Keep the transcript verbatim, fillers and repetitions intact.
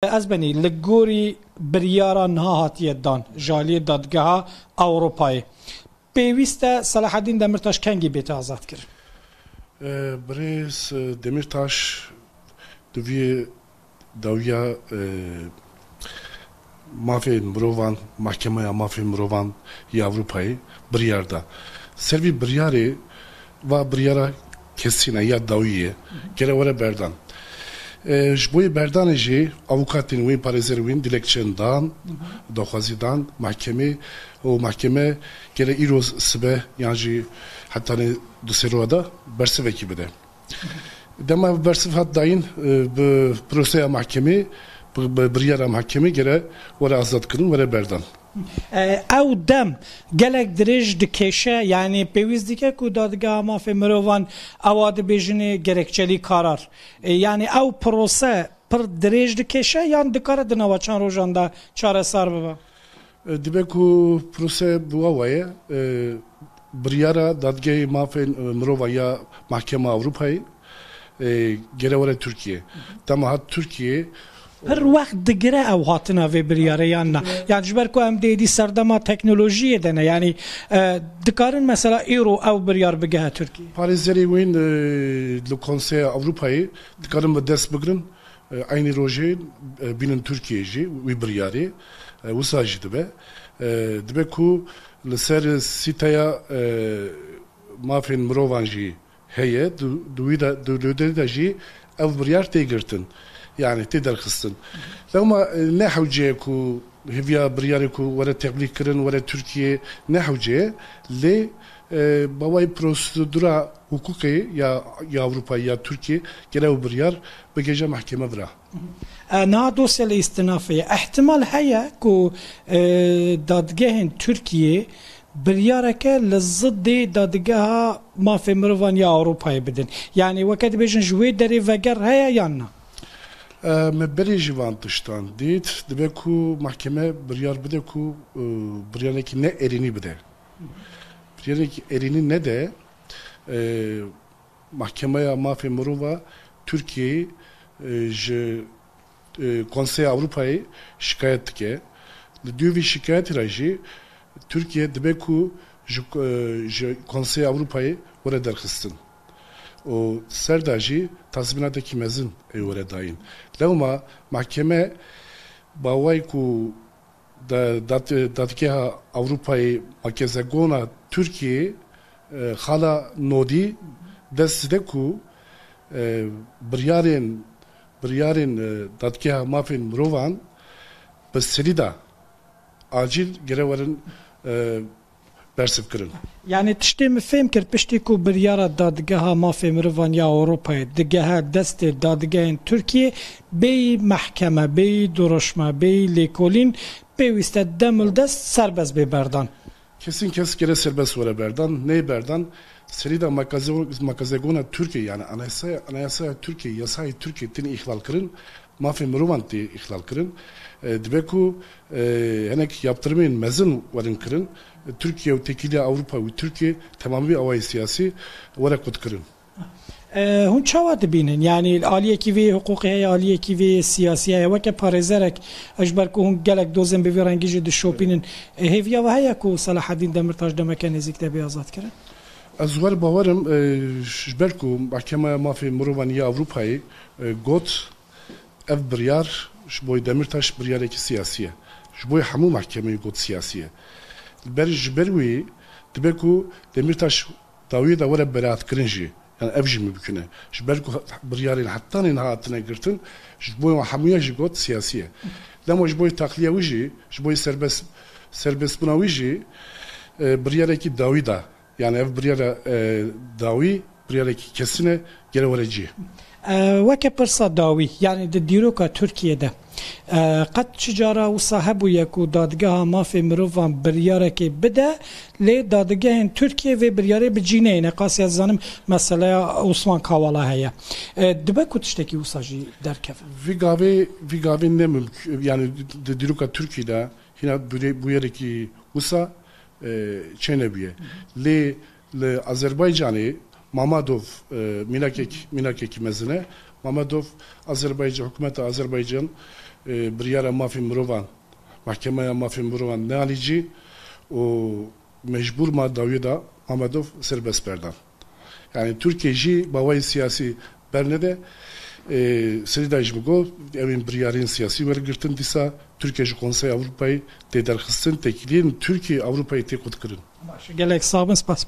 Ez benî li gorî biryara niha hatiye dan ji aliyê Dadgeha Ewropayê. Pêwîst e Selahedîn Demirtaş kengî bête azadkirin? E, Birêz, e, Demirtaş di vî dawiya, e, mafên mirovan, Mahkemeya Mafên Mirovan ya Ewropayê biryar da. Ser vî biryarê va biryara kesîn e ya dawî ye. Gere were berdan. E, ji bo yê berdanê jî avukatên wî, parêzerê wî dilekçeyan dan, daxwazî dan mahkemê û mahkeme gere îro sibe yan jî hetanî du sê roja de bersivekî bide. Dema ev bersiv hat dayîn, e, bi proseya mahkemê, bi, bi biryara mahkemê gere were azadkirin, were berdan. E, ew dem gelek dirêj dikêşe, yanî pêwîst dike ku Dadgeha Mafê Mirovan ewa dibêjinê gerekçelî karar. E, yanî ew prose pir dirêj dikêşe yan dikare di nava çend rojan de çareser bibe? E, dibe ku prose bi wa waye, e, biryara Dadgehê Mafên, e, Mirova ya Mahkema Ewropayê, e, gere were Tirkiye. Dema hat Tirkiye, Pir wext digire ew hatina vê biryarê yan na? Yan ji ber ku em dê êdî serdema teknolojiyê de ne. Yanî, e, dikarin mesela îro ew biryar bigehe Tirkiye? Parêzerê wîn, e, li Konseya Ewropayê dikarin bi dest bigrin. E, eynî rojê, e, bînin Tirkiyeyê jî wî biryarê, e, wisa jî dibe. E, dibe ku li ser sîteya, e, mafên mirovan jî heye, di, di wî de, di, di, di de jî ev biryar tê girtin. Yanî tê derxistin. Lewma, e, ne hewce ye ku hêviya biryarê ku were teblîg kirin, were Tirkiyeyê, ne hewce ye. Lê, e, bawayî prosedura hukukê ya, ya Ewropa ya Tirkiyê gere ew biryar bigêje mahkeme vira. E, niha dosya li îstinafê ye. Ehtimal heye ku, e, dadgehên Tirkiyê biryareke li zidê Dadgeha Mafê Mirovan ya Ewropayê bidin. Yanî weke dibêjin ji wê derê veger heye yan na? E, me berê jî van tiştan dît. Dibe ku mahkeme biryar bide ku, e, biryarekî ne erênî bide. Biryarek erênî nede, e, Mahkemeya Mafê Mirova Tirkiyeyê, e, ji, e, Konseya Ewropayê şikayet dike. Li dû vî şikayetê re jî Tirkiye dibe ku ji, e, ji Konseya Ewropayê were derxistin. Û ser de jî tazmînatekî mezin ê were dayîn. Lewma mahkeme bawayî ku da-, dat-, Dadgeha Ewropayê makezegona Tirkiyê, e, xala Nodî dest dide ku, e, biryarên, biryarên, e, Dadgeha Mafên Mirovan bi serî de acîl gere werin, e, bersivkirin. Yanî tiştê min fêm kir, piştî ku biryara Dadgeha Mafê Mirovan ya Ewropayê digehe destê dadgehên Tirkiyê, bêyî mehkeme, bêyî duruşme, bêyî lêkolîn, pêwîst e demildest serbest bê berdan. Kesîn kes gere serbest were berdan, neyê berdan, serî de makaze-, makezegona Tirkiyê, yanî anayasaya, anayasaya Tirkiyê, yasayê Tirkiyê tên îxlal kirin, mafê mirovan tê îxlal kirin. E, dibe ku, e, hinek yaptirimên mezin werin kirin. E, Tirkiye û Tekîliya Ewropa û Tirkiye temamî awayê siyasî were qutkirin. E, hûn çawa dibînin? Yanî aliyekî vê hiqûqê heye, aliyekî vê siyasî heye. Weke parêzerek, e, ji ber ku hûn gelek dozên bi vî rengî jî dişopînin, e, hêviya we heye ku Selahedîn Demirtaş demeke nêzîk de bê azadkirin? Ez wer bawerim, e, ji ber ku Mahkemeya Mafê Mirovan ya Ewropayê, e, got, ev biryar ji bo Demirtaş biryarekî siyasî ye. Ji bo hemû mahkemeyê got siyasî ye. Ber, ji ber wî dibe ku Demirtaş dawiyê de were beraatkirin jî. Yani ev jî mimkun e. Ji ber ku biryarên hetanî niha hatine girtin, ji bo hemûya jî got siyasî ye. Lema ji bo taxliya wî jî, ji bo serbest, serbestbûna wî jî, e, biryarekî dawî da. Yani ev biryara, e, dawî, biryarekî kesîn e, gere were cî. E, weke pirsa dawî, yani di dîroka Tirkiyê de, e, qet çi cara wisa hebûye ku Dadgeha Mafê Mirovan biryarekê bide, lê dadgehên Tirkiyê vê biryarê bi cî neyêne. Qasî ez zanim meseleya Osman Kavala heye. E, dibe ku tiştekî wisa jî derkeve? Vî gavê, vî gavê ne mimk-, yani di dîroka Tirkiyê de hîna bûye-, bûyerekî wisa e, çênebûye. Lê li Azerbaycanê Mammadov, e, mînakek-, mînakekî mezin e. Mammadov Azerbaycan, hikûmeta Azerbaycan, E, biryara mafê mirovan, Mahkemeya Mafê Mirovan neanî cî û mecbûr ma dawiyê da Mamedov serbest berdan. Yani Türkiye jî mawayê siyasî bernede, e, serî da jî min got, ew ên biryarên siyasî wergirtin dîsa, Türkiye ji Konseya Ewropayê tê derxistin, têkiliyên Türkiye Ewropayê tê qutkirin. Baş, gelek sax bin, spas.